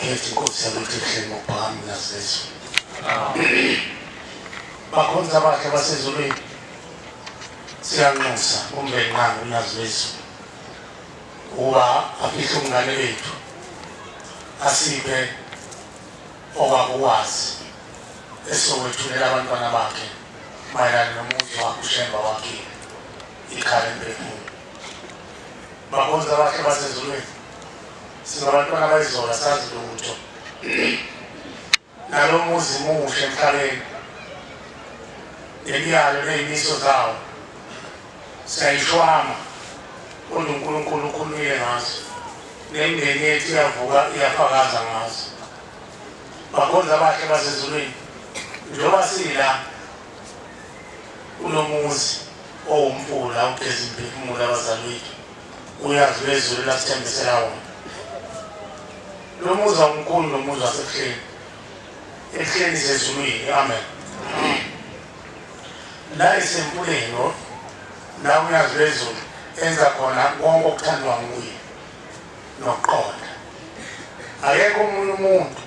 Iphethe inkosi yakuthi ehleni ngokuphakamisa nasezo. Bakhonza abahle basezulwini, siyanxusa uMvelinqangi uNyazi lwezulu ukuba afihle umngane wethu, asiphe okwakukwazi esizokwethulela abantwana bakhe mayelana nomuzi wakhe uShembe wakhile ikhaya lemphefumulo. Bakhonza abahle basezulwini, singabantwana abayizola sazi lutho nalo muzi muhle emhlabeni, nemiyalo ney'miso zawo siyayishwama, kodwa uNkulunkulu ukhulumile ngazo, nemindeni yethu iyavuka iyafakaza ngazo. Bakhonza abahle basezulwini, njengoba sila kulo muzi owumfula ugeza imphefumulo abazali bethu, uyazi lwezulu lasithembisela wona. Lo muzi awumkhulu nomuzi wasebuhleni, ebuhleni sezulwini. Amen. La isemfuleni la uNyazi lwezulu enza khona konke okuthandwa nguye nokuqonda. Akekho omunye umuntu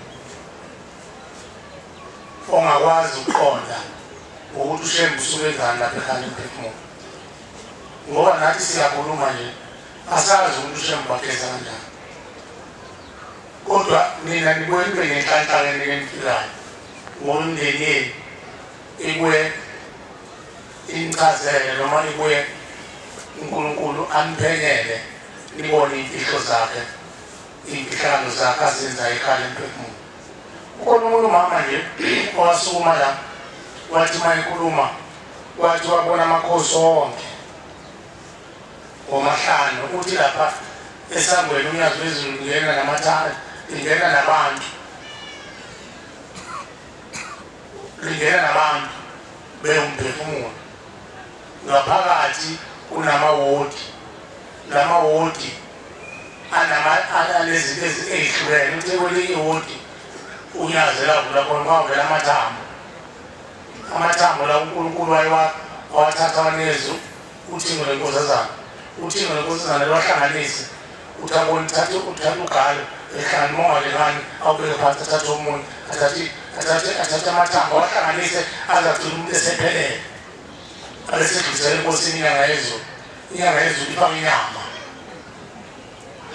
ongakwazi ukuqonda ukuthi uShembe usuke enzani lapha ekhaya lemphefumulo, ngoba nathi siyakhuluma nje asazi ukuthi uShembe bageza kanjani, kodwa nina nibuye nibe nenhlanhla enifikayo ngoba imindeni yenu ibuye inichazele noma ibuye uNkulunkulu aniphenyele nibone iy'mfihlo zakhe, iy'mfihlakalo zakhe azenza ekhaya lemphefumulo. Ukhona umuntu umama nje owasukuma la wathi uma ekhuluma wathi wabona amakhosi onke ngomahlanu, uthi lapha esangweni uNyazi lwezulu lingena namathara, lingena nabantu, lingena nabantu bewumphefumulo. Ngaphakathi kunamawodi, lamawodi anezinto ey'hlukene. Uthi kwelinye iwodi uNyazi lavula khona kwavela amathambo, amathambo la uNkulunkulu wawathatha wanikeza uthingo lenkosazana, uthingo lenkosazana lwahlanganise, uthi abone uthathe ugalo ehlangane mongalingani awubeke phansi, athathe omunye athathe amathambo awahlanganise aze agcine umuntu esephelele, abesedlulisela enkosini inyanga yezulu. Inyanga yezulu ifake inyama,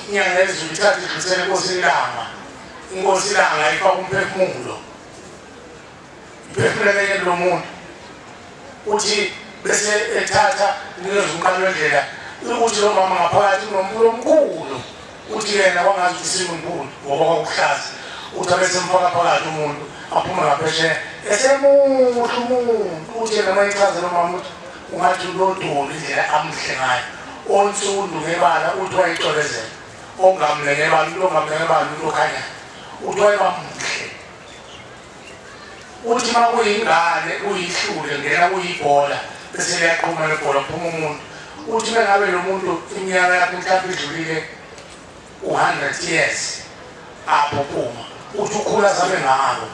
inyanga yezulu ithathe idlulisele enkosini ilanga, inkosi ilanga ifake umphefumulo, iphefumulele lo muntu. Uthi bese ethatha nikeza umqalo wendlela ukuthi lo mama ngaphakathi kunomfula omkhulu, uthi yena kwangazi ukuthi swimming pool ngoba kwakuhlaza, uthi abese mfaka phakathi umuntu aphume ngaphesheya esemuhle umuntu. Uthi yena uma echaza lo mama uthi ungathi ulodoli indlela amuhle ngayo, onsundu ngebala uthi wayicwebezela, ongamle ngebala umuntu, ongamle ngebala umuntu okhanyayo, uthi wayebamuhle. Uthi uma kuyingane uyihlule ngena kuyibhola bese liyaqhuma lebhola kuphuma umuntu. Uthi mengabe lo muntu iminyaka yakhe mhlawumbe idlulile u-100 years apho phuma, uthi ukhula zabe ngalo.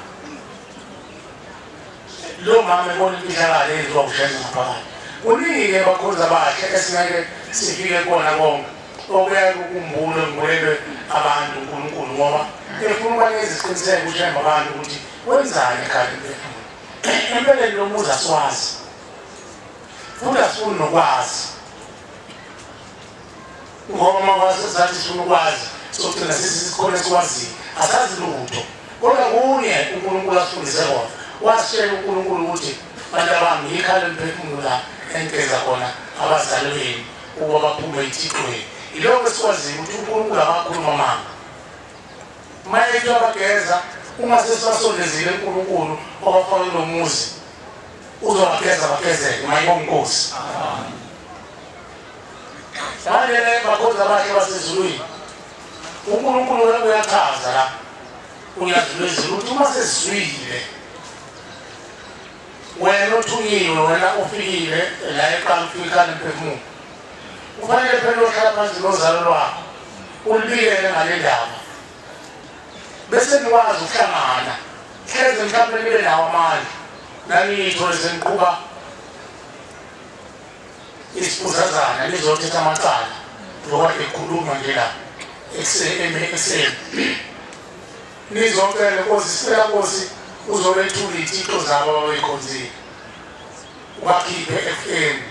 Lo mama ebona imfihlakalo eyenziwa uShembe ngaphakathi. Kuningi-ke bakhonza abahle esingeke sifike kukona konke okuyaye kukumbulwe ngibulelwe abantu uNkulunkulu, ngoba efuna ukubanikeza isiqiniseko uShembe abantu ukuthi wenzani ekhaya lemphefumulo. Empeleni lo muzi asiwazi futhi asifuni nokwazi, ngoba uma sathi sifuna ukwazi sogcina sisikhona esikwaziyo, asazi lutho. Kodwa kunye uNkulunkulu asifundise kona, wasitshela uNkulunkulu ukuthi bantu bami yikhaya lemphefumulo la engigeza khona abazali benu ukuba baphume ethixweni. Yilokho esikwaziyo ukuthi uNkulunkulu akakhuluma amanga. Uma ethi abageza, uma sesibasondezile uNkulunkulu obafake kulo muzi, uzobageza bagezeke. Mayibonge inkosi. Manje bakhonza abahle basezulwini, uNkulunkulu uyachaza la uNyazi lwezulu ukuthi uma sesizwile wena othunyiwe, wena ofikile la eqala ukufika lemphefumulo, kufanele phela uyohlala phansi nozalo lwakho ulibikele ngale ndaba, bese nikwazi ukuhlangana hleze mhlawumbe nibe nawo amandla naniyithole seniqhuba isiphuzazana nizothetha amacala njengoba ekhuluma nje la ekuseni. Nizocela Nkosi, sicela Nkosi uzobethula iy'thixo zabo ababeyikhonzile, ubakhiphe efeni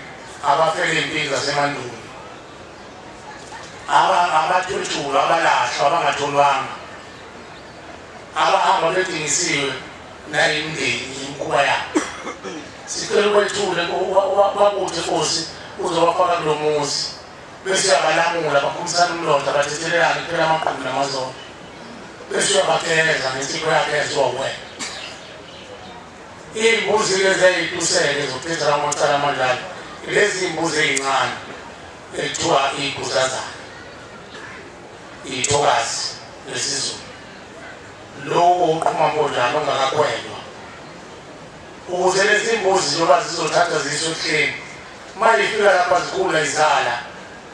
abafele iy'mpini zasemandulo, abathwetshulwa, abalahlwa, abangatholwanga, abahamba bedingisiwe nayimndeni imikhuba yabo. Sicela ukwethule bakuthe Nkosi uzobafaka kulo muzi, bese uyabalamula, bakhumisana umlotha, bathethelelane kuphela amagqubu namazolo, bese uyabageza ngensipho yakhe eziwa wena. Iy'mbuzi-ke ziyayituseke zokuthethela amacala amanjalo, lezi iy'mbuzi ey'ncane ekuthiwa iy'guzazana, iy'thokazi lesiZulu, lowo oqhuma mbonjana ongakakhwelwa, ukuze lezi mbuzi njengoba zizothatha ziyiswe ebuhleni, uma ifika lapha zikhula izala,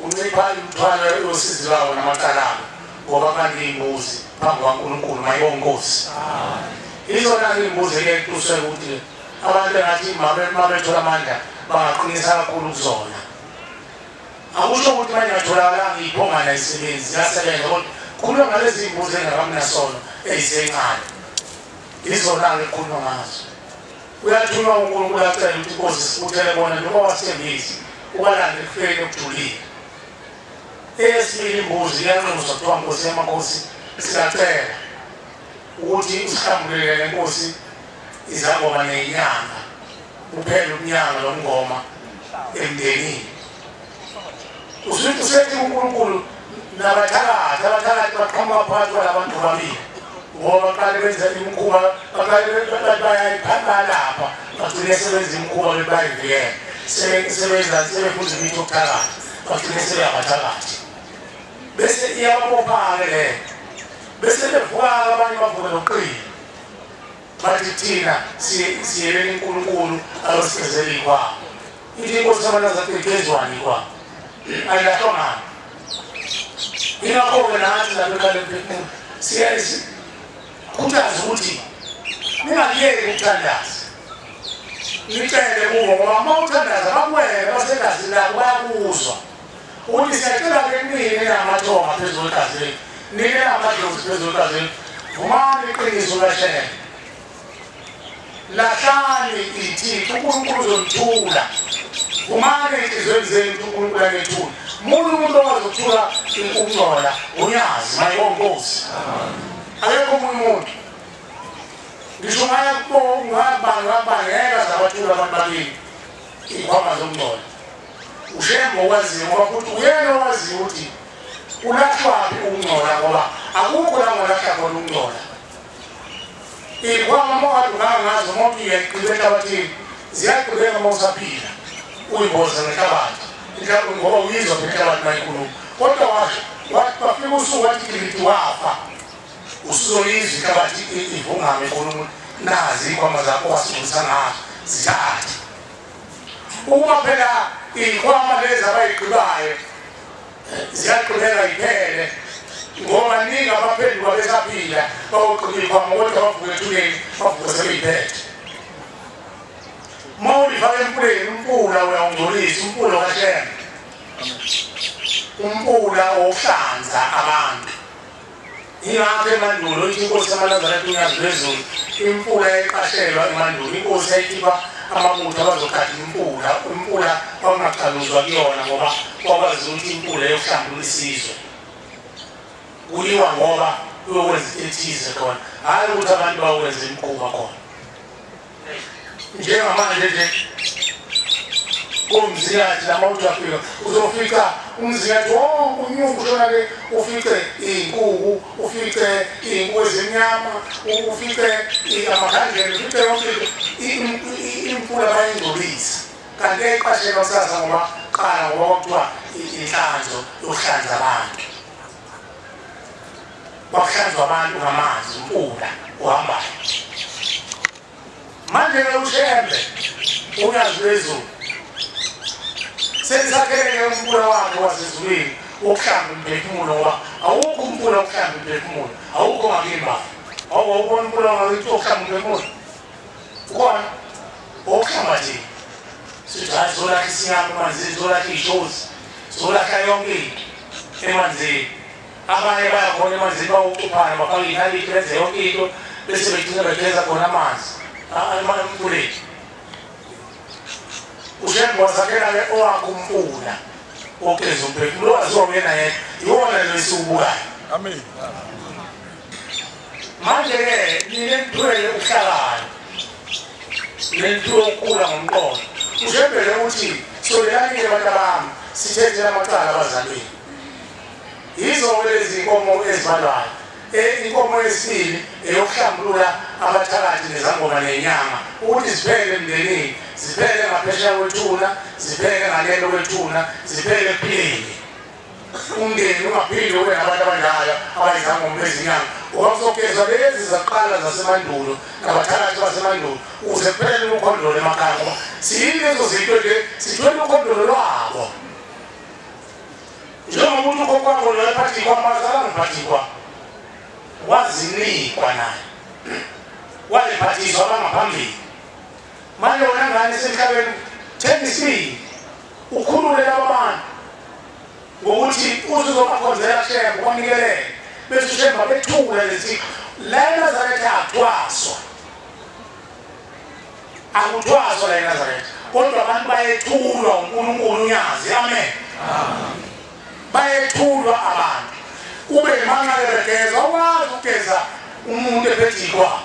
uncipha imithwalo yosizi lwawo namacala abo, ngoba kanti iy'mbuzi phambi kwaNkulunkulu mayibonke Nkosi. Izona-ke iy'mbuzi ekutuseka ukuthi abantu engathi uma bethola amandla bangaqinisa kakhulu kuzona. Akusho ukuthi manje ngatholakala iphongana isebenzi ziyasebenza, kodwa khuluma ngalezi iy'mbuzi ey'ngakaminasono ey'sencane, izona-ke kukhulunywa ngazo. Uyathunywa uNkulunkulu acele ukuthi Nkosi sibuthele bona njengoba wasithembisa ubalande ekufeni okujulile. Eyesibili imbuzi iyanxuswa kuthiwa Nkosi yamakhosi siyacela ukuthi usihlambulele lenkosi izangoma neyinyanga, kuphele umnyanga lomngoma emndenini. Usethi uNkulunkulu nabathakathi, abathakathi baqhamuka phakathi kwalabantu bobabili, ngoba baqale benza imikhuba, baqale bayayibalapha, bagcine sebenza imikhuba bethi bayivikela, sebenza sebefuza imithi yokuthakatha, bagcine sebeyabathakathi, bese iyababopha-ke le nto, bese bevuka-ke abanye bavuke noqina, bathi thina siyeleni uNkulunkulu ayosigezela iy'kwama. Ithi inkosi yamanazaretha igezwani ikwama, ayilahlwa ngani? Ingakho-ke nathi lapha ekhaya lemphefumulo siyakhuthaza ukuthi ningakuyeki ukuthandaza, nicele kubo, ngoba uma uthandaza bakuwele basegazini lakho bayakuzwa ukuthi siyacela-ke nini namathonga phezu kwegazi lethu, nini namadlozi phezu kwegazi lethu, vumani iqiniso lashele, lahlani ithixo, uNkulunkulu uzonithula. Vumani ey'nhliziyweni zenu ukuthi uNkulunkulu anethula. Muntu umuntu okwazi ukuthula ukungcola unyazi mayibonke Nkosi, akekho omunye umuntu. Ngisho ungaya ungabani ngabani ngeke aze abathule abantu bakini iy'khwama zokungcola. Ushembe okwaziyo, ngoba futhi uyena owaziyo ukuthi kulahlwaphi ukungcola, ngoba akukho la ngolahla khona ukungcola. Iy'khwama uma kade ungaka ngazo, uma uthi uyayigqiba enhlabathini, ziyagqibeka uma usaphila, uyimboza ngenhlabathi ngoba uyizwa phela inhlabathi uma ikhuluma, kodwa wafika usuku wathi gilidi wafa, usuzoyizwa inhlabathi ivungame ikhuluma, nazi iy'khwama zakho wasifundisa ngazo, zithathe. Uma phela iy'khwama lezi abayigqibayo ziyagqibeka yiphele, ngoba ningi abaphenduka besaphila bawugqiba iy'khwama, kodwa bavuke ethuneni bavuke sebeyiphethe. Uma ulifaka emfuleni umfula uyawungcolisa, umfula kaShembe, umfula wokuhlanza abantu. Ingakho emandulo ithi inkosi yamanazaretha uNyazi lwezulu, imfula yayiqashelwa emandulo, inkosi yayikhipha amabutho abazogada imfula. Imfula kwakungaqaluzwa kuyona ngoba kwakwazi ukuthi imfula yokuhlambulula isizwe, kuyiwa ngoba kuyokwenza into ethize khona, hhayi ukuthi abantu bawenze imikhuba khona. Njengamanje nje komzinyathi lama uthi uyafika uzofica umzinyathi wonke unyuka ushona le, ufice iy'nkukhu, ufice iy'nkukhu ezimnyama, ufice amakhandlela, ufice yonke into. Imfula bayingcolisa, kanti yayiqashelwa kusasa ngoba qala ngoba kwakuthiwa inhlanzo yokuhlanza abantu, kwakuhlanzwa abantu ngamanzi, umfula uhambayo. Manje-ke uShembe uNyazi lwezulu selisakhele umfula wakhe wasezulwini wokuhlamba umphefumulo, ngoba awukho umfula wokuhlamba umphefumulo, awukho ngakini bafo. Awubona umfula wangakithi wokuhlamba umphefumulo? Ukhona owokuhlamba nje, sithi hayi zolahla isinyama emanzini, zolahla iy'shozi, zolahla yonke into emanzini. Abanye bayakhona emanzini bawucuphana bafake inaliti benze yonke into bese begcina begeza khona amanzi emfuleni. uShembe wazakhela-ke owakhe umfula ogeza umphefumulo waziwa uyena yedwa, iwona lo esiwubukayo. Amen. Manje-ke nina enithwele uhlakani, nenithiwe ukukhula ngomqondo, uShembe-ke uthi sondelani-ke bantu bami sithethele amacala abazalweni. Yizo-ke lezi nkomo ezibalwayo. Inkomo yesibili eyokuhlambulula abathakathi nezangoma nenyanga ukuthi ziphele emndenini, ziphele ngaphesheya kwethuna, ziphele ngalelo kwethuna, ziphele ekuphileni. Umndeni ungaphili ube nabantu abanjalo abayizangoma bezinyanga. Ngoba kuzogezwa lezi zaqala zasemandulo nabathakathi basemandulo ukuze kuphele ukhondolo emakhaya, ngoba siyilezo zinto nje sithwele ukhondolo lwabo. Njengomuntu ukhokho wakho loyo ephathikwa amazala ngiphathikwa wazinikwa naye, wayephathiswa abangaphambili. Manje wona ngane esemhlabeni thenga isibili ukhulule laba bantu ngokuthi uzobakhonzela Shembe kwanikelele, bese uShembe bethula leziko la eNazaretha. Akuthwaswa, akuthwaswa la eNazaretha, kodwa abantu bayethulwa uNkulunkulu unyazi. Amen. Bayethulwa abantu kube imanga begeza, awazi ukugeza umuntu ephethe ikwama.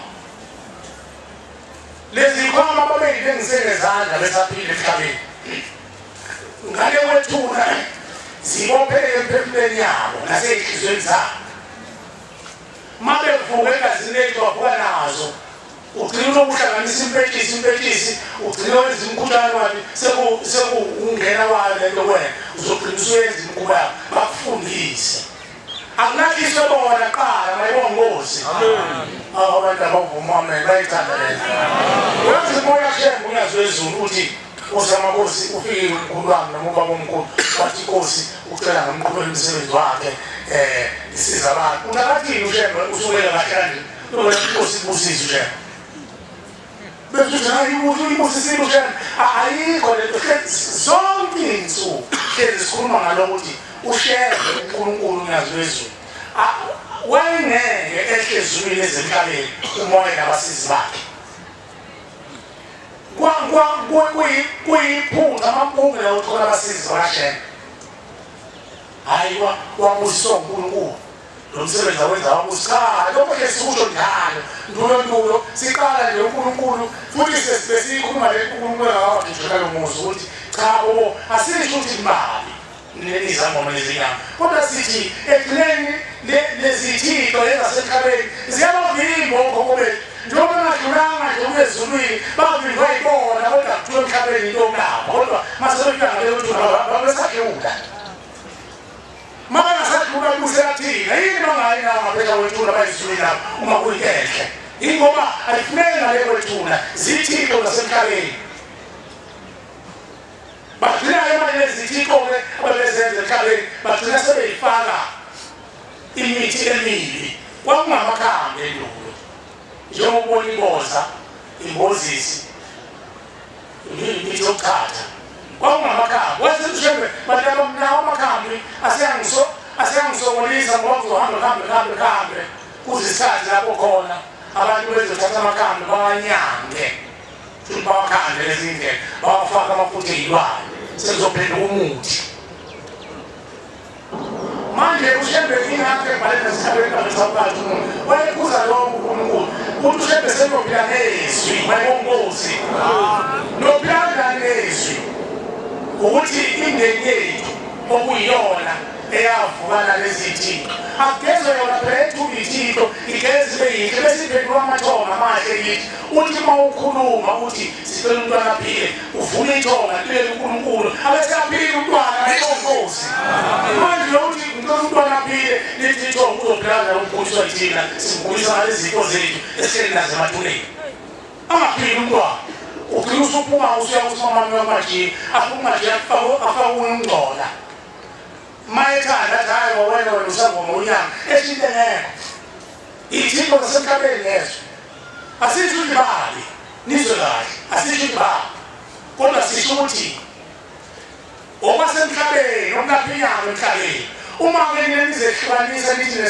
Lezi ikwama babeyilengise ngezandla besaphila emhlabeni, ngale kwethuna zibophele emphefumulweni yabo nasey'nhliziyweni zabo. Uma bevuka egazini lethu bavuka nazo, ugcina unokuhlanganisa impetshisi impetshisi, ugcina wenza imikhuhlane wathi sekungena kwayo lento kuwena, uzogcina usuyenza imikhuba yakho. Bakufundise, akunakhiswe bona qala mayibongozi. Abantu abavuma amen bayithanda lento. Uyazi umoya Shembe unyazi wezulu uthi uSamakosi ufikile umkhulu wami noma ubaba omkhulu, wathi inkosi ucela ngamqhubela umsebenzi wakhe isiza abantu. Unakathini uShembe usukela kahle kanje, ubona inkosi ibusise uShembe. Bese uthi hayi ibusisile uShembe, ayikho lento. Zonke iy'nsuku hlezi sikhuluma ngalokho ukuthi uShembe uNkulunkulu unyazi wezulu wayengeke ehle ezulwini ezemhlabeni umoya nabasizi bakhe. Kuyiphunga amampunge la uthola abasizi bakaShembe. Hhayi wabusiswa uNkulunkulu lo msebenzi awenza wabusi. Cha, lokho nje sikusho njalo ndulo ndulo siqala nje uNkulunkulu, futhi sesikhuluma le uNkulunkulu akawagisho nalo muzi ukuthi cha bo asisho ukuthi imali nezangoma nezinyanga, kodwa sithi ekugcineni lezithixo lezasemhlabeni ziyabavimba okhokho bethu. Njengoba bengadlulanga nje ukuya ezulwini bavinjwa yibona, kodwa kuthiwa emhlabeni into yokulapha, kodwa mase befika ngale kwethuna babesadlula. Uma bengasadlula kubusela thina, yini bangayi nawo ngaphesheya kwethuna bayezulwini lapho uma kuyinto enhle? Yingoba ayifuneki ngale kwethuna, zithixo zasemhlabeni. Bagcina-ke manje lezithixo-ke ababezenza emhlabeni, bagcina sebeyifaka imithi emibi. Kwakungamakhambi endulo, njengokubona imboza, imbozisi, imithi yokuchatha, kwakungamakhambi. Wathi uShembe bantu abamnawo amakhambi aseyangisokolisa ngoba kuzohamba kuhambe kuhambe kuhambe kuze isikhathi lapho khona abantu bezothatha amakhambi bawanyange, futhi bawakhande lezi ndlela bawafaka amafutha ey'lwane, sekuzophenduka umuthi. Manje uShembe ingakho ebhale nesihlabeni kabesawukathi umuntu wayekhuza lokho uNkulunkulu ukuthi uShembe senophila ngezwi, mayibongozi nophila kanjani ngezwi, ukuthi imindeni yethu okuyiyona eyavuka nalezi thixo akugezwe yona phela ethuka ithixo igeze ibe yinhle bese iphenduka amathonga amahle kithi. Uthi uma ukhuluma uthi sicela umntwana aphile, uvuna ithonga libeke uNkulunkulu abese aphile umntwana mayibongozi. Manje lo uthi ngicela umntwana aphile, lithi ithonga uzophila kanjani umkhuliswa yithina simkhulisa ngalezi zinto zethu esihleli nazo emathuneni. Angaphili umntwana, ugcina usuphuma usuya kusimamami wamajiya, afike umajiya afake ukungcola. Mayethanda athi hhayi wena wena usangoma unyanga esho into engekho. Iy'thixo zasemhlabeni lezo. Asisho ukuthi babi, nizwe kahle, asisho ukuthi babi, kodwa sisho ukuthi okwasemhlabeni okulapha inyama emhlabeni Uma ke nina nizehlukanisa nithi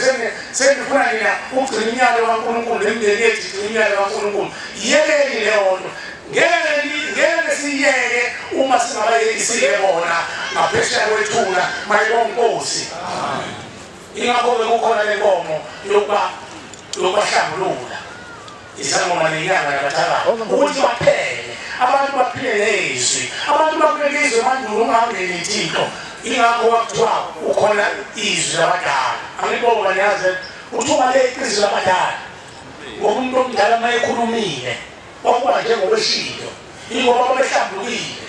senifuna nina ukugcina imiyalo kaNkulunkulu nemindeni yethu igcina imiyalo kaNkulunkulu, yekeni leyo nto. Ngeke siyeke uma singabayekisile bona ngaphesheya kwethuna mayibonkosi. Ingakho-ke kukhona le nkomo yokubahlambulula izangoma nenyanga nabathakathi ukuthi baphele abantu baphile nezwi, abantu baphile nezwi mandulo ungangeni ithixo. Ingakho kwakuthiwa ukhona izwi labadala. Angibonga niyazi kuthiwa le izwi labadala ngoba umuntu omdala uma ekhulumile kwakuba njengokweshilo, ingoba babehlambulukile.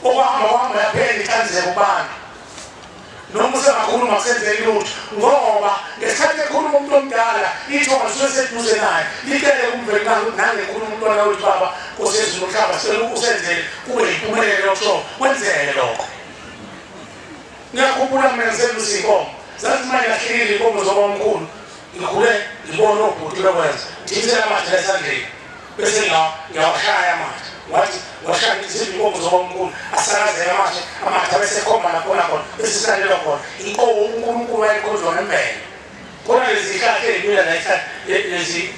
Okuhamba kwahamba yaphela inhlanzeko kubantu. Noma usengakhuluma kusenzeki lutho ngoba ngesikhathi ekhuluma umuntu omdala ithonga lisuke seduze naye licele kumveli nangekhuluma umntwana wethu baba Nkosi yezulu nomhlaba sicela usenzele kube yimpumelelo yokusho kwenzeke lokho. Ngiyakhumbula mina ngiselusa iy'nkomo, zazimane lahlekile iy'nkomo zobamkhulu, ngikhule ngibona obhuti bekwenza ngithimisela amathe la esandleni bese ngiyawashaya amathe. Wathi washaya iziphi inkomo zobamkhulu asakazeke amathe amathe abese ekhomba nakhona khona bese silandelwa khona inkomo uNkulunkulu wayekhonzwa ngemvelo. Khona lezi zihlahla ey'mila la lezi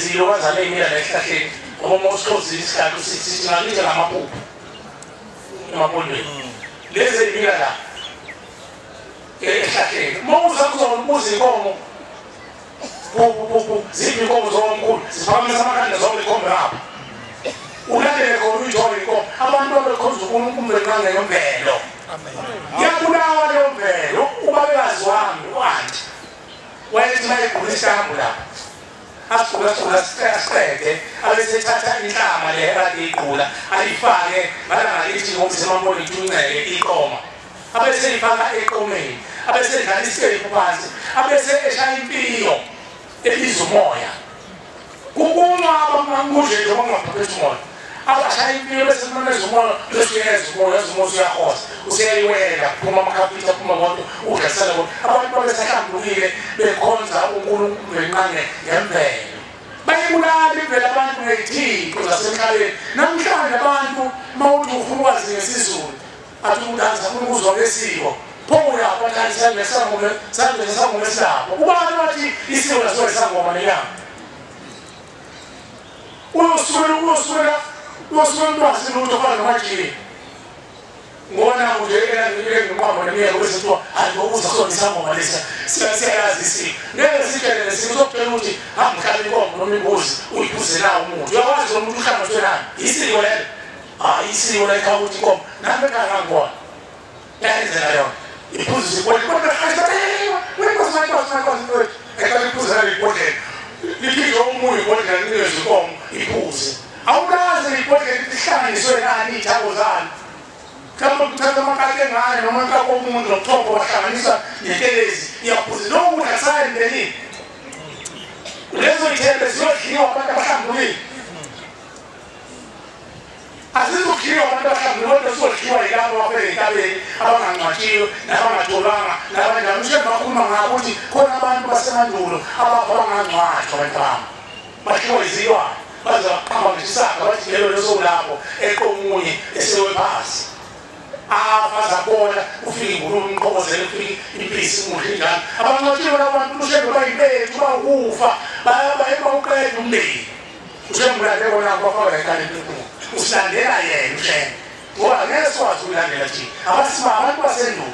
zilokazana ey'mila la esihlahleni ngoba uma usikhozile isihlahla sithi ngakithi ngamaphuphu emapondweni lezi ey'mila la esihlahleni. Uma uza kuzona ubuza inkomo ziphi inkomo zobamkhulu ziphakamisa amakhanda zonke ikhombe ngapha ulandele khona uyithole inkomo. Abantu babekhonza uNkulunkulu benqange ngemvelo. Yabulawa leyo mvelo. Ubabekazi wami u-anti wayethi uma egqula isitambu lapha asigqula asiqede abesethatha inhlama le ekade igqula ayifake ngalangakithi ngoba isemampondweni kuthi unceke iqoma, abeseyifaka eqomeni, abesedlala isitepu phansi, abese eshaya impilo ebiza umoya. Kukunqaba kunje njengoba kungaphaphesi umoya, abashaya impilo bese kumemeza umoya bese uyeza umoya umoya usuyahosa useyayiwela kuphuma amakhapitha aphuma konke udlasela konke. Abantu babesehlambulukile bekhonza uNkulunkulu benqange ngemvelo. Bayibulala imvelo abantu ngey'thixo zasemhlabeni. Namhlanje abantu uma uthi ufuna ukwazi ngesiZulu athi umuntu angifuna ukuzwa ngesiko, pho uyapha sangoma esilapho. Ubani wathi isiko lasuke isangoma nenyanga? Uyosukela ulwazi lutho ofana nomajini ngona nje nginqwamba nemiyeko bese kuthiwa hayi ngokuza kusona isangoma lesi siyayazi isiko. Ngeke sitshele nesiko uzokutshela ukuthi hamba uhlaba inkomo noma imbuzi uyiphuze nawo umuntu. Uyakwazi lo muntu uhlanganiswe nani? Isiko lelo. Hayi isiko la ukuthi inkomo nami ekhaya ngangibona yayenzeka yona iphuze ibhodlela eqala iphuze nalo ibhodlela liphinde omunye ibhodlela linikeze inkomo iphuze. Awulazi ibhodlela lihlanganiswe nani iy'thako zalo. Mhlawumbe kuthatha amakati engane noma inhloko omuntu nobuchopho bahlanganisa nentelezi iyaphuza. Lokhu kudla kusaya emndenini. Lezo y'thelo ziyodliwa abantu abahlambulukile. Azizodliwa abantu abahlambulukile kodwa zizodliwa yilabo abafele entabeni abangangcwatshiwe nabangatholwanga nabanjalo. Mhlawumbe bakhuluma ngako ukuthi khona abantu basemandulo abafa bangangcwatshwa abantu bami badliwa izilwane baze baqamba ngisho isaka bathi lelo lesolapho eqomunye esewe phasi afa zabona ufike ingulube umqhokozele ufike impisi imudle injalo. Abangcwatshiwe labo bantu ushembe bayimpethu bawukufa baye bawuqeda umndeni. Ushembe ulandele kona kwafaka la ekhaya enkulu usilandela yena ushembe ngoba ngeke sikwazi ukulandela thina abantu basendulo.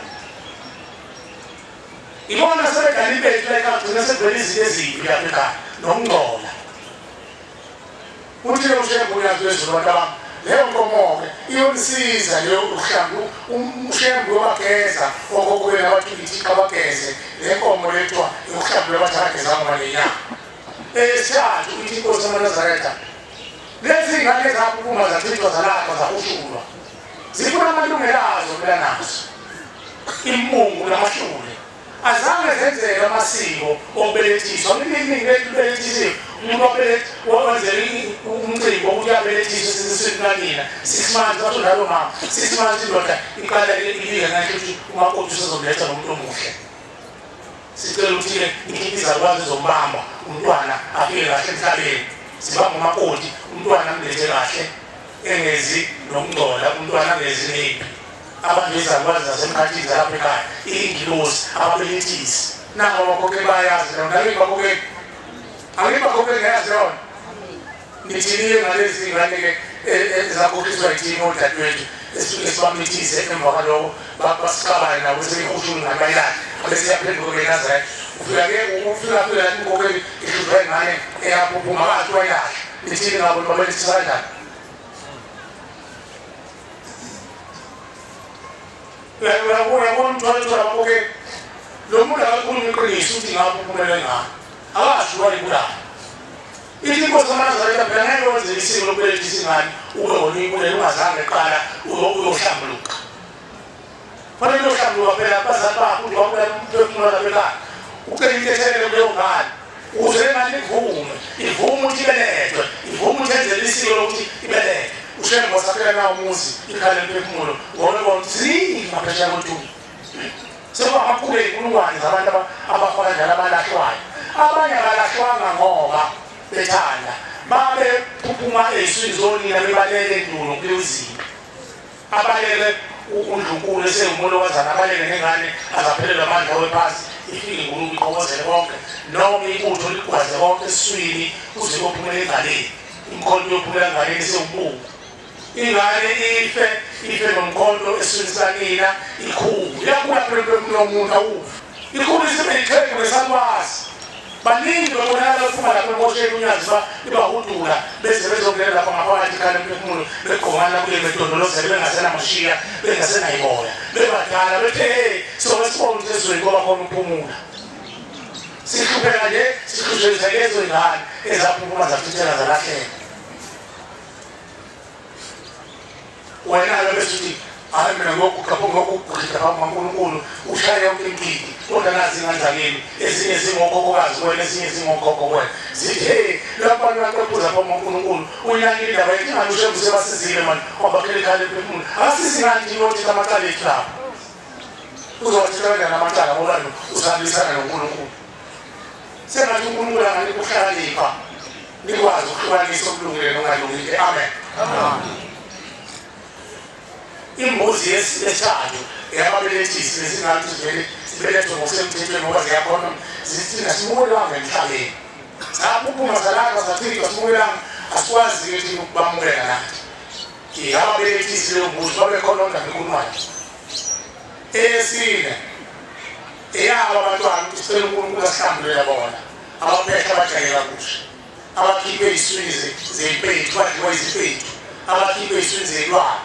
Ibona sebedlala impethu la ekhaya gcina sekuvela izinto ezimbi lapha ekhaya nokungcola. Uthi lo ushembe uyazi wezulu abantu bami leyo nkomo-ke iyonisiza leyo uhlambu ushembe uyobageza okhokho benu abathi ithixo abageze le nkomo le kuthiwa yokuhlambulula bathi abagezanga ngoba nenyanga. Esithathu ithi inkosi yamaNazaretha lezi ngane zaphuma zachithwa zalahlwa zahushulwa zifuna amalungelo azo phela nazo imbungu namahlule azange zenzelwe amasiko okubelethiswa. Iminingi lethu ibelethisiwe umuntu wenzela umcimbi wokuthi uyabelethiswa sisiswini kanina 6 months basho njalo mama 6 months indoda iqala ibika ngathi ukuthi umakoti usezomletha nomuntu omuhle. Sicela ukuthi-ke nikhiphe izalukwazi ezombamba umntwana afike kahle emhlabeni. Sibamba umakoti umntwana amlethe kahle engezi nokungcola umntwana angezi nempi. Abantu izakwazi zasemkhathini zalapha ekhaya, iy'ngilosi, ababelethisi. Nabo abakhokheli bayazi lona, angibakhokheli. Angibakhokheli ngiyazi lona. Nithini-ke ngalezi ngane-ke ezakhokhiswa yithini odadewethu esifike sibamithise emva kwaloko basixabane nabo sebeyihushula ingane bayilahle bese iyaphenduka benazaretha. Ufika-ke ufika fika lathi umkhokheli ihlushwa ingane eyaphuphuma kathi wayilahla. Nithini ngabo nibabelethisa kanjani? Uyabona umthwalo abakhokheli lo muntu akakhuluma iqiniso ukuthi ngapho uphumelele ngalo akasho wayibulala. Ithi inkosi amaNazaretha phela ngeke wenze isiko lokubelethisa ingane ube wona uyibulele ungazange kuqala uyohlambuluka. Fanele uyohlambuluka phela abazali bakho ukuthi wabulala umphefumulo lapha ekhaya. Ucela intethelelo kuleyo ngane ukuze ingane ivume, ivume ukuthi ibelethwe, ivume ukuthi yenzele isiko lokuthi ibelethwe. Ushembe wasakhela nawo umuzi ikhala lemphefumulo ngoba bona ziningi ngaphesheya kwethuna. Sekuwamakhulu ey'nkulungwane zabantu abafa kanjalo abalahlwayo. Abanye abalahlwanga ngoba bethanda, babephuphuma ey'swini zonina bebaleke endulo kuleyo zinto. Abaleke undlunkulu esewumolokazana, abaleke nengane azaphelelwa amandla awe phansi, ifike ingulube iqokozele konke noma ibutho ligwaze konke esiswini kuze kuyophumela enganeni. Umkhonto uyophumela enganeni esewubuku. Ingane ife ife nomkhonto esiswini sikanina ikhulu. Iyakhula phela umphefumulo womuntu awufi. Ikhulu isibe yixhegu nesalukwazi. Baningi bebonakala bephuma lapha emosheni unyazi ibahudula beze bezongena lapha ngaphakathi ikhala emphefumulo begqokana kuye bedondolozele bengasenamashiya bengasenayiboya bebadala bethe hey soke sibone ukuthi ezweni ngoba khona ukuphumula. Sihlupheka nje sihlushezwa lezo ingane ezaphuphuma zachitheka zalahleka. Wena-ke bese uthi hayi mina ngokuguqa ngokuguqida phambi kaNkulunkulu ushaye yonke imigidi kodwa nazi ingane zakini ezinye zingokhokhokazi kuwena ezinye zingokhokho kuwena zithi hey lapho abantu baqephuza phambi kaNkulunkulu uyinakile indaba yethu ingane ushembe usebasizile mani wabakhela ikhala emphefumulo akasizi ngani thina othitha amacala ethu lapho uzowathitha kanjani amacala ngoba usahambisana noNkulunkulu. Sengathi uNkulunkulu anganika ukuhlakanipha nikwazi ukuhlukanisa okulungile nokungalungile. Amen. Imbuzi yesithathu eyababelethisi lezingathi vele sibelethwe ngokusemthethweni ngoba ziyakhona zithina simukelanga emhlabeni. Saphuphuma zalahla zachithwa simukelanga asikwazi-ke thina ukubamukela nathi. Yababelethisi leyo mbuzi babekhononda ngenkulungwane. Eyesine eyabo abantwana ukuthi sicela uNkulunkulu asihlambulele bona abaphehla abajayela kusha abakhiphe ey'swini zey'mpethu badliwa izipethu abakhiphe ey'swini zey'lwane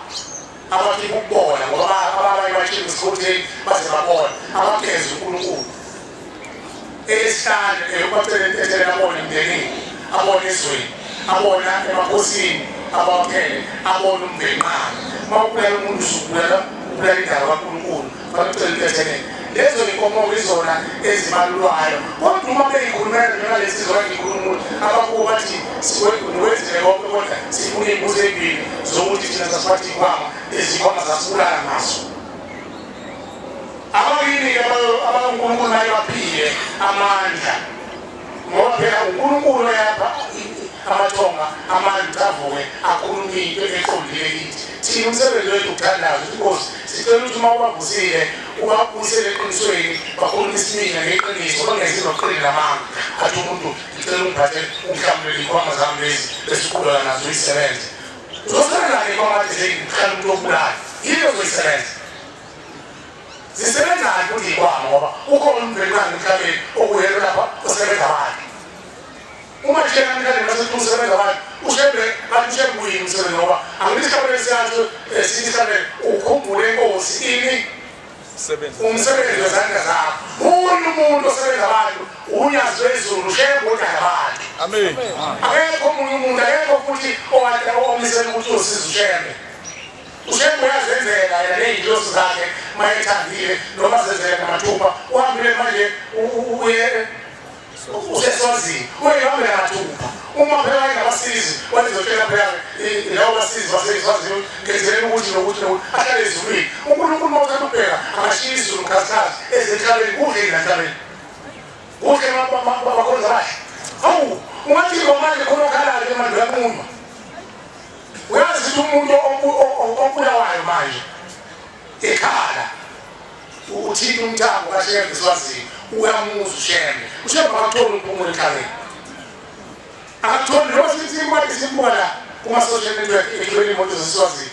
abakhiphe ukubona ngoba abanye bashile esikhotheni baze babona abageze uNkulunkulu. Eyesihlanu eyokubacela intethelelo abona emndenini abona ezweni abona emakhosini abawakhele abona umndenqana. Uma ubulala umuntu usubulala ubulala indaba kaNkulunkulu fanele ucele intethelelo. Lezo inkomo izona ezibalulwayo kodwa uma beyikhulumela njengalesi sizwa ngikhuluma ukuthi abakubo bathi siwenzile konke kodwa sifuna iy'mbuzi ey'mbili zokuthi thina sasiphatha iy'khwama ezikhwama zasibulala ngazo. Abakini-ke abaNkulunkulu naye baphile amandla ngoba phela uNkulunkulu oyapha amathonga amandla avuke akhulume into eqondile kithi. Thina umsebenzi wethu ukuthandaza ukuthi Nkosi sicela ukuthi uma ubavusile ubabuyisele eqinisweni bakhulume isimina ngeqiniso bangenzi nokuqina namanga. Athi umuntu ngicela ungiphathele ungihlambulele iy'khwama zami lezi bese uqhubeka nazo uyisebenze. Uzosebenza-ke iy'khwama kade sey'hlala umuntu obulala yini ozoyisebenza? Zisebenzani futhi iy'khwama ngoba ukhona umvelqangi emhlabeni okuyena lapha osebenza abantu. Uma nje namhlanje mase usebenza abantu ushembe bathi ushembe uyini umsebenzi ngoba angithi isihlabelelo siyasho sithi isihlabelelo ukhumbule inkosi ini umsebenzi wezandla zakho. Munye umuntu osebenza abantu unyazi lwezulu ushembe odala abantu. Amen. Akekho omunye umuntu akekho futhi omisela ukuthi uzosiza ushembe. Ushembe uyazenzela yena ney'nhloso zakhe uma ethandile noma zenzela ngamathupha uhambile manje uye useswazini uyihambela mathupha. Uma phela wayengabasizi wayezotshela phela labo basizi baseswazini ngenzeleni ukuthi nokuthi nokuthi ahlale ezulwini. uNkulunkulu uma uthanda ukubheka angashiya izulu mkhathikazi ezemhlabeni kuhle yini emhlabeni kuhle bakhonza kahle. Hawu ungathi ngomanje khona okhalayo manje uyanquma. Uyazi ukuthi umuntu obulawayo manje Ekhala uthinta umthambo kaShembe eSwazini, uyamuzwa uShembe. UShembe akakutholi ukuphumula emhlabeni, akakutholi noma sithi simbuka la kuma-social network egibele imoto zaseSwazini,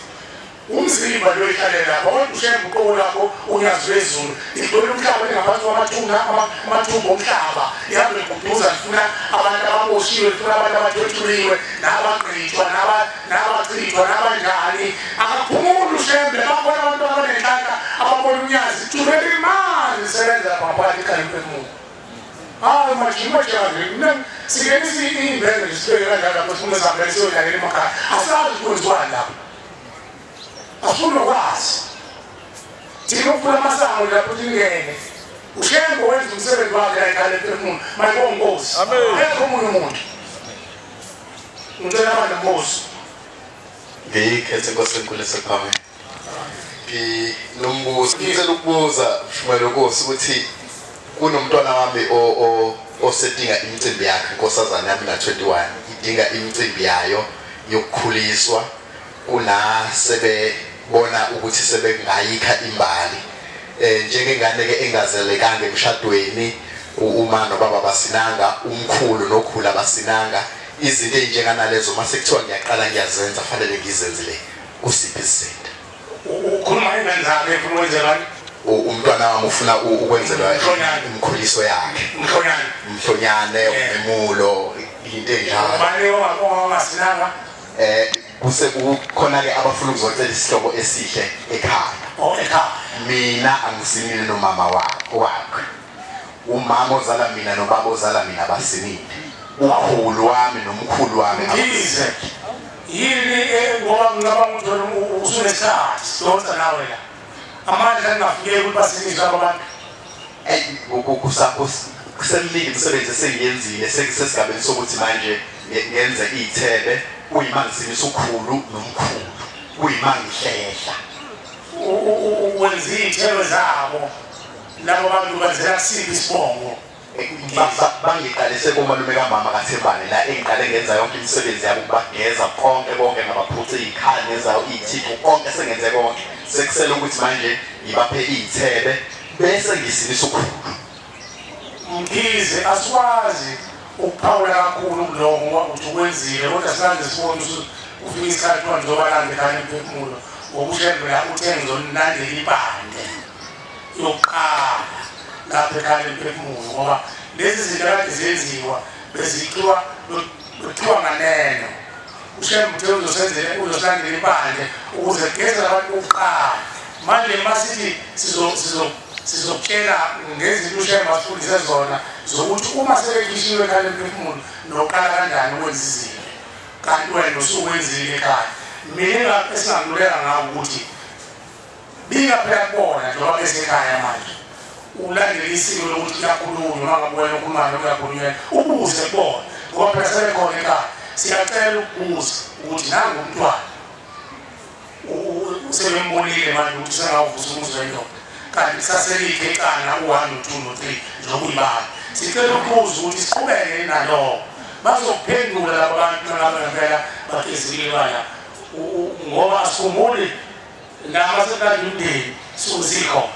umzimba lo ihlalela lapho, kodwa uShembe uqobo lakho unyazi lwezulu ligcwele umhlaba lingaphansi kwamathuna, amathumba omhlaba, lihambe liguduza lifuna abantu ababoshiwe, lifuna abantu abathwethuliwe nabagqitshwa nabachithwa nabanjani. Akaphumuli uShembe. Bakhona abantu abanenhlanhla ababona unyazi thumela imali lisebenza lapha ngaphakathi ekhaya emphefumulo. Hayi majima jani, singenisa iy'mbenge nje sibeke kanjalo lapho sifuna sihambele siyodlalela emakhaya, asazi kwenziwani lapho, asifuni nokwazi thina ukuvula amasango lapho tingene. uShembe wenza umsebenzi wakhe la ekhaya emphefumulo. Mayibonge Nkosi, akekho omunye umuntu. Ngicela abantu Nkosi ngiyikhethe Nkosi enkulu esephameni. Nginombuzo, ngicela ukubuza Mshumayeli Nkosi ukuthi kunomntwana wami osedinga imicimbi yakhe, inkosazana yami na-21 idinga imicimbi yayo yokukhuliswa, kuna sebebona ukuthi sebengayikha imbali. Njengengane ke engazelekanga emshadweni, uma nobaba basinanga, umkhulu nokhula basinanga, izinto ezinjenganalezo mase kuthiwa ngiyaqala ngiyazenza fanele ngizenzile kusiphi isizinda? Ukhuluma ingane zakhe ufuna ukwenzelani? Umntwana wami ufuna ukwenzelwa imkhuliso yakhe, umhlonyane, umemulo, into enjalo. Ubani ongasinanga? Kukhona ke abafuna ukuzocela isihlobo esihle ekhaya. Ekhaya. Mina angisinile nomama wakhe. Umama ozala mina nobaba ozala mina basinile. Ukhulu wami nomkhulu wami. Ngize. Yini ngoba ngicabanga ukuthi usunesikhathi donsa nawe la. Amandla angafike ukuthi basiniswe abantu. Kusemningi imisebenzi esengiyenzile, sekusesigabeni sokuthi manje ngenze iy'thebe, kuyima ngisinisa ukhulu nomkhulu, kuyima ngihlehla. Wenza iy'thebe zabo labo bantu benzela kusiphi isibongo? Bangiqalise komalume kamama kaThembane la engiqale ngenza yonke imisebenzi yabo, ukubageza konke konke, ngabaphuca iy'khali ngezayo iy'thiphu konke sengenze konke. Sekusele ukuthi manje ngibaphe iy'thebe bese ngisinisa ukhulu. Mkhize, asikwazi ukuphawula kakhulu kuloko ngoba uthi ukwenzile, kodwa silanze sibone ukuthi ufika isikhathi kuthiwa ngizobalanda ekhaya emphefumulo ngoba uShembe la uthe ngizonilandela impande yokuqala lapha ekhaya emphefumulo, ngoba lezi zinto kade zenziwa bezikhiwa kuthiwa nganeno. uShembe uthe uzosenzela uzosilandela impande ukuze kugeze abantu bokuqala. Manje masithi sizokutshela ngezinto uShembe asifundise zona zokuthi uma sebekhishiwe ekhaya emphefumulo noqala kanjani ukwenza izinto, kanti wena usukwenzile ekhaya. Mina esingakululeka ngako ukuthi bika phela kubona njengoba besekhaya manje, ulandele isiko lokuthi kuyakhulunywa, uma ngabe wena ukhuluma noma uyakhulunyelwa ubuze kubona ngoba phela sebekhona ekhaya. Siyacela ukubuza ukuthi nangu umntwana usebembonile manje ukuthi usengawuvusa umuzi wendoda, kanti kusaselikhe icala u-1 no-2 no-3 njengokuyibala. Sicela ukubuza ukuthi siqhubeke naloko, bazokuphendula laba bantu nangabe ngempela bagezile bala, ngoba asikhumbuli nama sekulanda umndeni suke sikhona,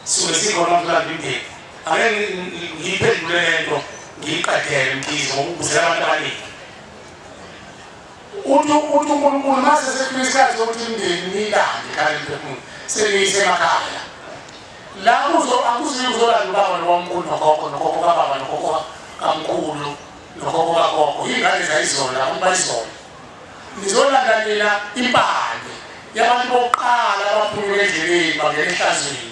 suke sikhona umlanda umndeni. Ake ngiyiphendule lento ngiyiqedele Mkhize ngokubuzela abantu abaningi. Uthi uNkulunkulu mase sefika isikhathi sokuthi imindeni niyilande ekhaya emphefumulo seniyise emakhaya la akuziyo uzolanda ubaba nobamkhulu nogogo nogogo kababa nogogo kamkhulu nogogo kagogo, iy'ngane zayizolo abantu bayizolo. Nizolanda nina impande yabantu bokuqala abaphunyuka endleleni bangena ehlazweni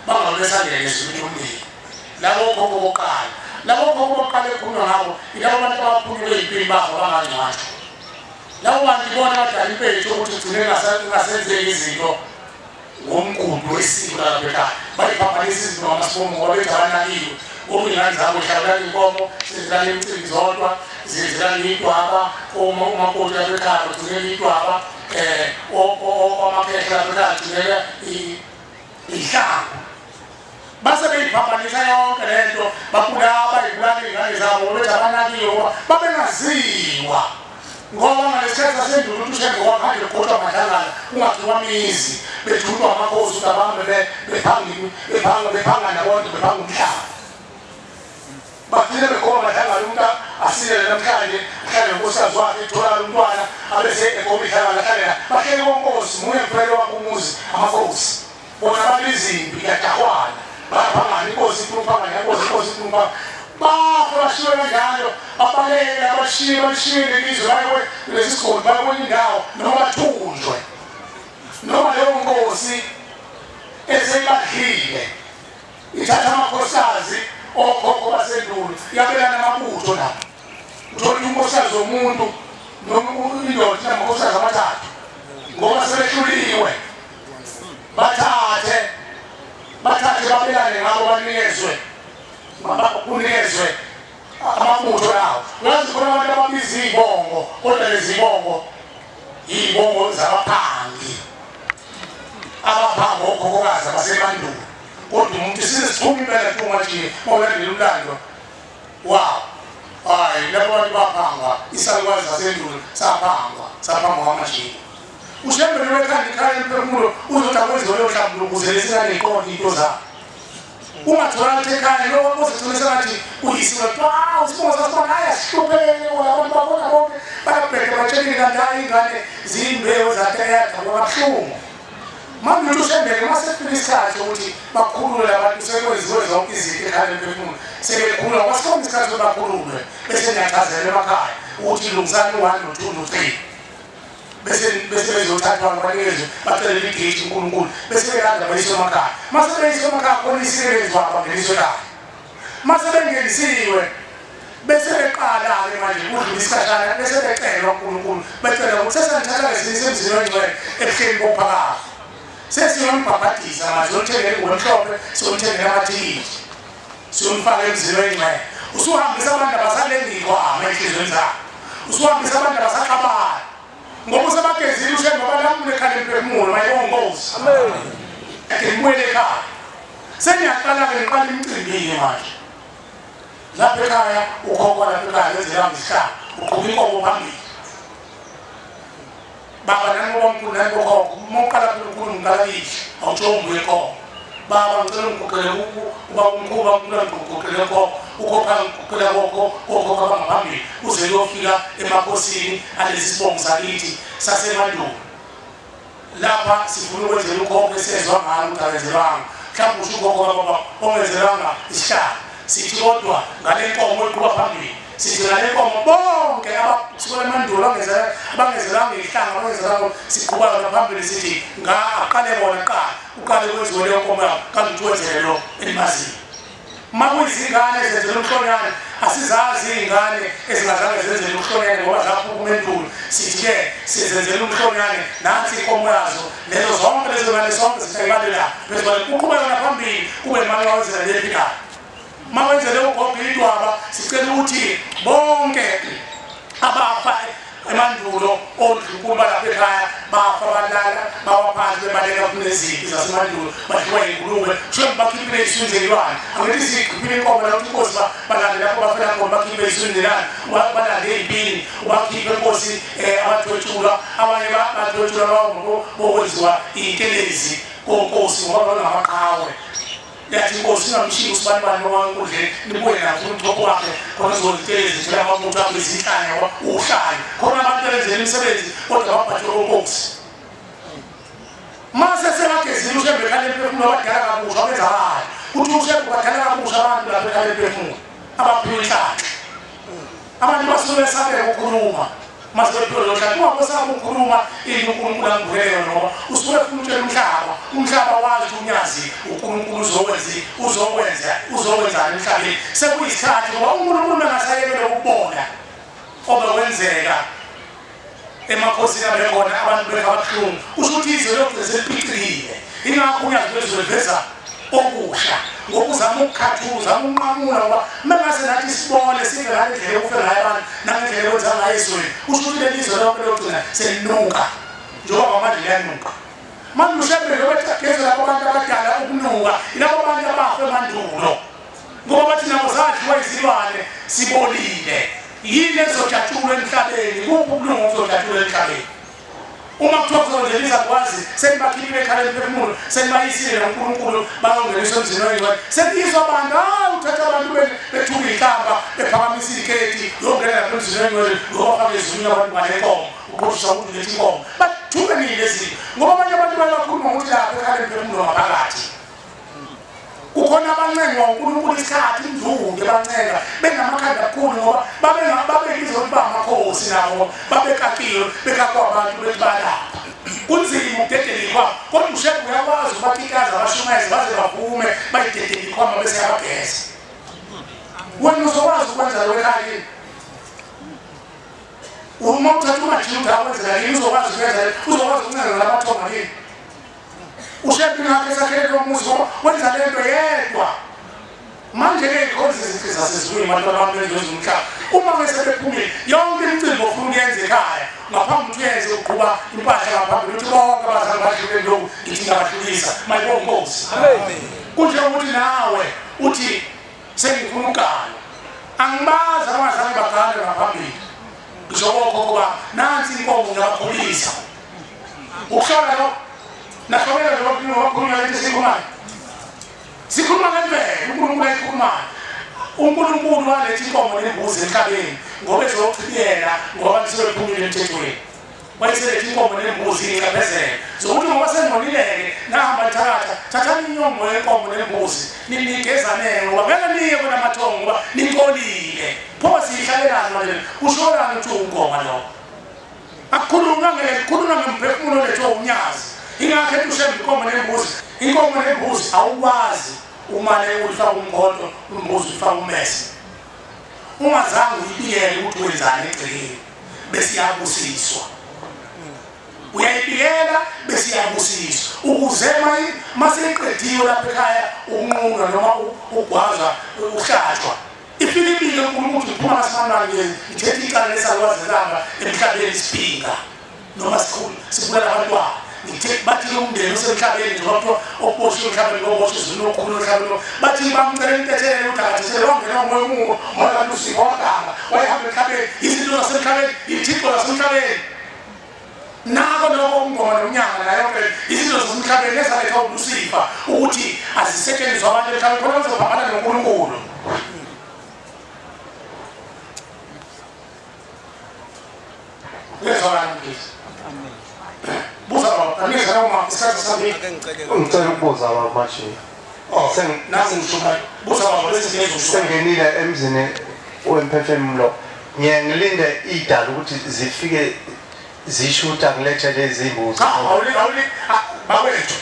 bangabe besangena ezulwini lomndeni. Labo gogo bokuqala, labo gogo bokuqala ekhulunywa ngabo yilabo bantu abaphunyuke ey'mpini babo bangangcwatshwa. Labo bantu ibona badala impethu ukuthi ugcine kungasenzeki izinto ngomgudu wesiko lalapha ekhaya, bayiphambanisa izinto ngamasibomu ngoba bethi abanakiwe. Ngoba iy'ngane zabo zihlabelana iy'nkomo, zenzelana imicimbi zodwa, zenzelana iy'dwaba, umakoti lapha ekhaya bagcinela iy'dwaba, amakhehla lapha ekhaya agcinela iy'hlangu. Base beyiphambanisa yonke lento, babulala bayibulala iy'ngane zabo ngoba bethi abanakiwe ngoba babengaziwa. Ngoba ngalesikhathi sasendulo ukuthi uShembe wakhande kuqotshwa amadlangala kungakhiwa imizi bejutshwa amakhosi ukuthi abahambe bephangana bonke bephanga umhlaba. Bagcine bekhomba amadlangala umuntu asilele namhlanje ahlale nonkosikazi wakhe etholakala umntwana abese ekhomba idlangala ahlale bahlele konkosi munye kuphela wakhe umuzi amakhosi. Bona babizimpi kuyadakwana bayaphangana inkosi ifuna ukuphangana inkosi inkosi ifuna ukuphangana. Bafa bashiwe kanjalo abalele abashiye bashiye lelizwe baye lesi sigodi baye kwenye indawo noma bathunjwe noma leyo nkosi eseyibadlile ithatha amakhosikazi okhokho basendulo yabelana amabutho lapho. Uthola unkosikazi womuntu noma indoda inamakhosikazi amathathu ngoba sebehluliwe bathathe babelane ngabo banikezwe kunikezwe amabutho lawo. Uyazi khona abantu ababiza iy'bongo kodwa lezi bongo iy'bongo zabaphangi abaphanga okhokhokazi abasemandulo kodwa umuntu size siphume impela kungathi mawulandela umlando wawo. Hayi labo bantu baphangwa isalukazi zasendulo saphangwa amajiko. uShembe wekhanda ikhaya emphefumulo uzothi akwenziwe leyo nhlambuluko ukuze lesinganeqonde into zabo. Ungatholakala ukuthi ekhaya lokho ozigcina sengathi uyisiwe usibongo sasibona hayi asihlupheke abantu babona bonke bayabheka batshelile kanti hayi ingane ziyimbewu zateyadabuka kabuhlungu. Manje uthi uShembe mase kufika isikhathi ukuthi bakhulule abantu sekwenziwe zonke izinto ekhaya lemphefumulo sebekhulula kwasikhomba isikhathi sokuthi bakhululwe bese niyachazela emakhaya ukuthi lungisani u-1 no-2 no-3 bese bezothathwa banikezwe bacelele igate uNkulunkulu bese belanda bayiswe emakhaya. Mase beyiswe emakhaya khona isisebenzi wabo bangeniswe ekhaya. Mase bengenisiwe bese beqala-ke manje kudlula isikhashana bese becelwa uNkulunkulu becela ukuthi sesenithatha ngesinye emzini ongcwele ebuhleni bophakathi sesiyombhabhadisa manje siyomthengela ingubo emhlophe siyomthengela amathikithi siyomfaka emzini oyingcwele. Usuhambisa abantu abasalengikwama enhliziyweni zabo, usuhambisa abantu abasaxabana ngoba usebagezile uShembe balamule ekhaya lemphefumulo mayibongozi. Amen. Ake ngibuyele ekhaya seniyaqala-ke niqala imicimbi-ke manje lapha ekhaya ukhokho lapha ekhaya wenzela isihlalo uqhuba inkomo phambili. Baba nani bobamkhulu nani bokhokho uma uqala phela ukhuluma uqala idle awutsho unguye khokho. Baba ngicela ungiguqele ubaba umkhulu bamkhulu angiguqele khokho ukhokho angiguqele kokhokho abangaphambili uze kuyofika emakhosini alesi sibongo sakithi sasemandulo. Lapha sifuna ukwenzela ukhokho esezwa ngalo ukuthi akenzelwanga mhlawumbe usho ukhokho kababa ongenzelwanga isihlalo sithi kodwa ngale nkomo eqhuba phambili sithi ngale nkomo bonke abasuka emandulo abangenzelwanga ihlanga abangenzelwanga siqhuba yona phambili sithi aqale bona kuqala uqale kwenziwe leyo nkomo yabo kanti uthi wenzele lo elimaziyo. Uma kuyizingane ezenzela umhlonyane asizazi iy'ngane ezingazange zenzele umhlonyane ngoba zaphuma emandulo sithi-ke sizenzela umhlonyane nansi inkomo yazo lezo zonke lezo ngane sonke sithi la uqhuba yona phambili kube manxa wenzela lephikayo. Uma wenzele ugogo idwaba sicela ukuthi bonke abafa emandulo ondlunkulu balapha ekhaya bafa balala bawa phansi bebaleka kunezimpi zasemandulo badliwa yingulube shembe bakhiphile iswinzelwane angithi sikhiphile inkomo la ukuthi inkosi balande lapho bafela khona bakhiphe iswinzelwane balande ey'mpini bakhiphe inkosi abathwetshulwa abanye bathwetshulwa bokwenziwa iy'ntelezi konkosi ngoba bangamaqhawe. Yathi inkosi ingamshiyi usibanibani noma enkundleni nibuye nazo umthopho wakhe khona uzozitelezi nje amabutho akho izinhlanya ngoba uhlanya khona abantu abenzela imisebenzi kodwa babhathwe konkosi. Mase sebagezile uShembe ekhaya lemphefumulo abadala kabusha abenzakala kuthi uShembe badala kabusha abantu lapha ekhaya lemphefumulo abaphiwe inhlanhla. Abantu basuke besabeka ukukhuluma mase bephiwe leyo nhlanhla. Ungabosaba ukukhuluma into uNkulunkulu angivulele yona ngoba usuke efuna ukutshela umhlaba umhlaba wazi unyazi uNkulunkulu uzokwenzani emhlabeni. Sekuyisikhathi ngoba uNkulunkulu engasayekele ukubona obekwenzeka emakhosini abekhona abantu befa kabuhlungu usho ukuthi izwe logcina seliphicikile. Ingakho unyazi lwezwe liveza okusha ngoba uzama ukukhathuza uzama ukunqamula ngoba mengase nathi sibone sive ngale ndlela ekufe ngayo abantu nangendlela ekwenza ngayo ezweni usho ukuthi leli zwe lonke logcina selinuka njengoba manje liyanuka. Manje uShembe lobethageza lapho abantu abadala ukunuka yilabo bantu abafa emandulo ngoba bathi nabo zadliwa izilwane sibolile yini ezojatshulwa emhlabeni. emhlabeni, kuphi ukulunga okuzodalula emhlabeni? Uma kuthiwa kuzongenisa kwazi senibakhiphe ekhala emphefumulo, senibayisile noNkulunkulu bayongeniswa emzini oyingcwele, sekuyiswa abantu, hayi uthatha abantu bethuka inhlamba bephakamisa iy'keti yongena lapha emzini oyingcwele uyobafaka ezulwini abantu ngalenkomo, uqoshisa ukuthi uletha inkomo. Bathuke nini lezi? Ngoba abanye abantu bayakhuluma ngokuthi lapha ekhala emphefumulo ngaphakathi kukhona abancengwa uNkulunkulu isikhathi imvunge bancenga benamakhanda kakhulu ngoba babebizwa ukuthi bangamakhosi nabo, babekakiwe bekakwa abantu bethi balapha. Kunzima ukudedela ikhwama, kodwa uShembe uyakwazi ubatikaza abashumayezi baze bavume bayidedele ikhwama bese yabageza. Wena uzokwazi ukwenza lokho ekhaya kini? Uma uthatha umajuda akwenzela kini, uzokwazi ukwenza, uzokwazi ukuncenga namathonga kini? uShembe ngakhe esakhele lo muzi ngoba wenza lento yedwa. Manje-ke ikhonza izinto zasezulwini bantwana bami bezomhlaba. Uma ngesebephumile yonke imicimbi ofuna ukuyenza ekhaya ngaphambi ukuthi uyenze uqhuba impahla ngaphambili uthi bonke abazali badlule lokhu ngithi ngiyabadlulisa mayibonge Nkosi. Kunjengokuthi nawe uthi sengifuna ugana, angibazi abazali bagane ngaphambili, ngisho kokhokho bami nansi inkomo ngiyabakhulisa. Ukuhlola lokho nahlobela nje lento esikhulumayo, sikhuluma ngemvelo uNkulunkulu ayikhulumayo. uNkulunkulu waletha inkomo nembuzi emhlabeni ngoba ezochibiyela ngoba abantu sebephumile emthethweni. Wayeseletha inkomo nembuzi incaphezelo zokuthi ngoba sengonileke nahamba nithakatha, thathani inyongo yenkomo nembuzi ninigezaneke ngoba ngeke niye kona amathongo ngoba nincolile. Pho siyihlalelani manje? Usholani ukuthi ungoma lo? Akukhulunywa ngekukhulunywa ngemphefumulo lethu unyazi. Ingakho ethi uShembe inkomo nembuzi, inkomo nembuzi awukwazi umane ulifaka umkhonto, umbuzi ufaka umese, ungazange uyibiyele ukuthi wenzani egcekeni bese iyabusiswa. Uyayibiyela bese iyabusiswa ukuze maseyiqediwe lapha ekhaya ukunqunwa noma ugwazwa uhlatshwa ifike ibike uNkulunkulu ukuthi iphuma ngasimanani ithethe icala lesalwazi langa emhlabeni siphinga noma sikhulu sibulala abantwana. Bathi umndeni osemhlabeni njengoba kuthiwa oboshiwe emhlabeni ngoboshwe ezulwini okukhulu emhlabeni, bathi bamcela intethelelo ukuthi akathethelele, wangena umoya omubi moya kaLusifa waganga wayehamba emhlabeni, izinto zasemhlabeni, ithixo lasemhlabeni. Nako lokho umngoma nomnyanga nayo yonke izinto zasemhlabeni ezalethwa uLusifa ukuthi azisetshenziswe abantu emhlabeni khona bazophambana noNkulunkulu. Uyezwakala mfundisi? Buza baba, angiza noma isikhathi sami. Ngicela ukubuza baba manje. Buza baba bese ngiyezwa. Sengenile emzini wemphefumulo. Ngiye ngilinde idala ukuthi zifike zishutha ngilethe lezi imbuzi. Cha, awuli bakwethu.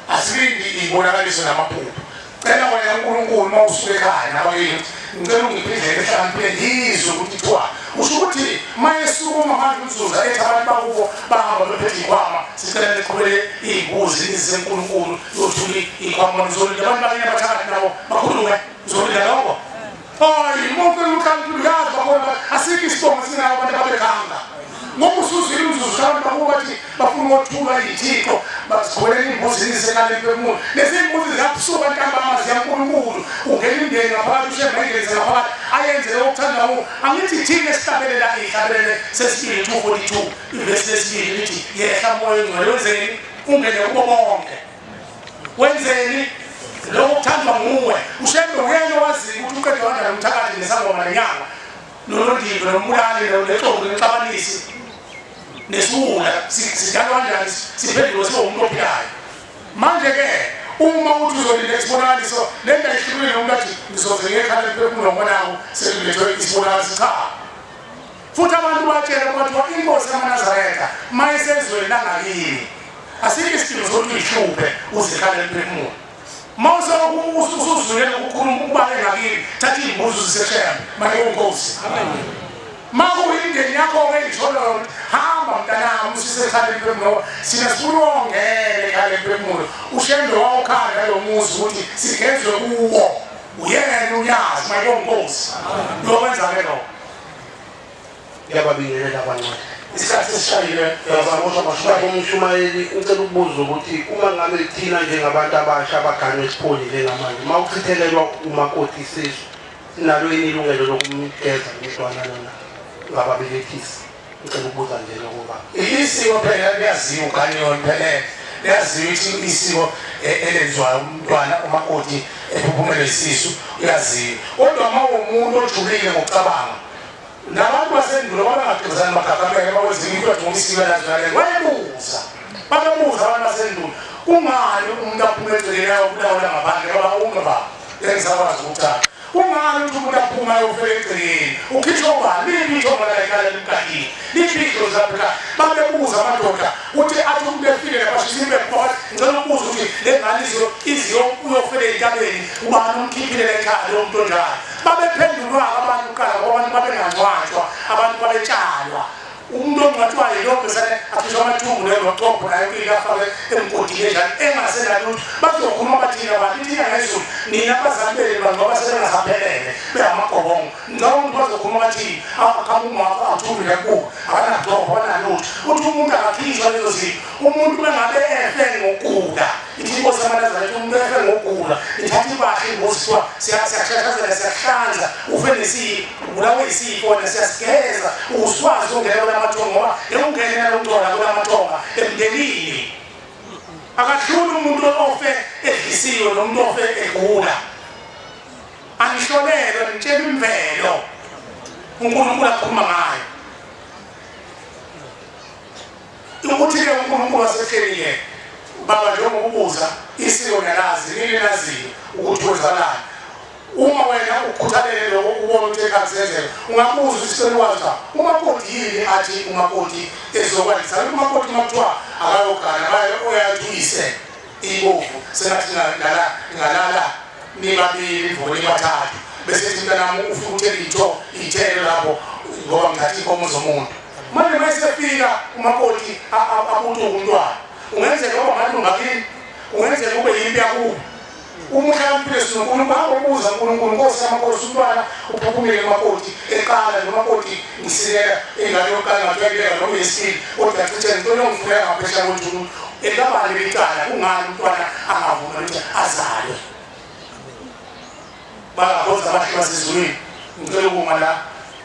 Asilindi ibonakaliso namaphupho. Cela wena uNkulunkulu uma usuke ekhaya nabakini, ngicela ungiphe indlela ehlakaniphile ngizwe ukuthi kuthiwa usho ukuthi mayesukuma manje umzuzu ethi abantu bakubo bahamba bephethe ikhwama, sicela niqhubele iy'mbuzi izenkulunkulu yothula ikhwama nizolinda abantu bakini abathakathi nabo bakhulume, uzolinda lokho? Hayi, umuntu uhlakaniphile uyazi bakhona asikho isibongo sinawo abantu ababekhanga. Ngoba usuzwile umzuzu abantu bakubo bathi bafuna ukothulwa iy'thixo bazikhwelele iy'mbuzi izisekhala emphefumulo. Lezi y'mbuzi ziyabusuka ntambama ziyaNkulunkulu, ungena imndeni ngaphakathi uShembe ayingenise ngaphakathi ayenze lokho okuthanda nguwe. Angithi thina esihlabelela ihlabelele sesibili 242 ivesi lesibili lithi yehla moya oyingcwele wenzeni ungene kubo bonke, wenzeni lokho okuthandwa nguwe. uShembe uyena owaziyo ukuthi uqedwe kanjani umthakathi nesangoma nenyanga nonondindwa nombulali nexoki nexabanisi nesiwula sidalwa kanjani siphenduke sibe umuntu ophilayo. Manje-ke uma uthi uzolinda isibonakaliso le nto ayihlukile nomuntu athi ngizoze ngekhala emphefumulo ngonawo sekulethwe isibonakaliso, cha. Futhi abantu batshele kwathiwa inkosi yamaNazaretha mayisezweni langakini asikho isidingo sokuthi uyihluphe uze ekhala emphefumulo. Uma usuzwile ukukhuluma ukubale ngakini, thatha iy'mbuzi uzise eShembe mayewunkosi. Ma kuyimndeni yakho-ke ngisho loyo, hamba mntanami usise ekhala emphefumulo ngoba sina sifuna uwongena ekhala emphefumulo. uShembe wawukhanda lo muzi ukuthi sigezwe kuwo, uyena uyazi mayewunkosi. Uyokwenza-ke lokho. Ngiyababingelela abancane. Isikhathi sesishayile. Baba umshumayeli, ngicela ukubuza ukuthi uma ngabe thina njengabantu abasha abaganwe esipholi njengamanje, uma uchithelelwa umakoti isisu, sinalo yini ilungelo lokumgeza umntwana lona ngababelethisi? Ngicela ukubuza nje lokuba isiko phela liyaziwa uganiwe phela liyaziwa ukuthi isiko elenziwayo umntwana umakoti ephuphumele isisu uyaziwa. Kodwa uma umuntu ojulile ngokucabanga nabantu basendulo babengagqizani bagagameke bakwezinye into athi ngoba isiko laziwa wayebuza babebuza abantu basendulo kungani umuntu aphume egcekeni ayobulawula ngaphandle ngoba ungaba engisakwazi ukuthatha. Kungani ukuthi umuntu aphuma ayofela egcekeni ukhishwa ubani liphi ithongo la ekhaya limkakile liphi idlozi lapha ekhaya. Babebuza amadoda ukuthi athi umuntu efike lapha shisibe phakathi ngicela ukubuza ukuthi le ngane uyofela entabeni ubani umkhiphile la ekhaya lo muntu onjalo. Babephendulwa-ke abantu kuqala ngoba abantu babengangcwatshwa abantu babetshalwa. Umuntu ongcwatshwayo yilokho esane akhishwa amathumbu nochopho naye impilo afakwe emgodini enjani engasenalutho. Bazokhuluma bathina abantu ithina ngezulu nina abazali benu ngoba sebengasaphelele bengamagobongo. Ngicabanga ukuthi bazokhuluma bathini aqhamuka athumbi lenkukhu akanachopho akanalutho. Uthi umuntu akakhishwa lezo zinto. Umuntu bengabe efe ngokugula ithi inkosi yamaNazaretha umuntu efe ngokugula ithatha ibahla imbuzi kuthiwa siyashashazela siyahlanza ufe nesifo ubulawe isifo wena siyasigeza uswazi ungena kulamathonga ngoba ewungena nalomntwana kulamathonga emndenini. Akahluli umuntu ofe edlisiwe nomuntu ofe egula. Anihlolelwe nitshela imvelo uNkulunkulu akhuluma ngayo. Ukuthi-ke uNkulunkulu wasehleli-ke baba njengoba ubuza isiko nalazi nini laziyo ukuthi wenzakalani. Uma wena ukhuthalele lokho ubona ukuthi ekhaya kusenzeka ungabuza ukuthi sicela ukwazi umakoti yini athi umakoti ezokwandisa umakoti uma kuthiwa akayogana baye oyathi ibovu sengathi ngalala nibabili ivule bathathu bese ethi mntanami ufuna ukuthenga ithelo lapho ngoba ngithatha inkomo zomuntu. Manje mayesefika umakoti abutuka umntwana ungenzeka uba ngathi ungakini ungenzeka ube yimpi yakubo. Uma uhlakaniphile sinoNkulunkulu hamba ubuza uNkulunkulu Nkosi yamakhosi umntwana uphuphumile umakoti eqala nje umakoti ngisikela ingane yokuqala ngathiwa noma yesibili kodwa cishe ngicela ungifunela ngaphesheya kwethuna elabani becala kungani umntwana angavuma ukuthi azalwe. Bakakhonza abahle basezulwini ngicela ukuma la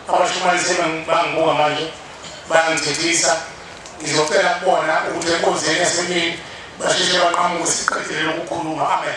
abashumayeli sebangibuka manje bayangithethisa ngizocela kubona ukuthi enkonzweni yasemini basheshe banqamuke siqedele ukukhuluma. Amen.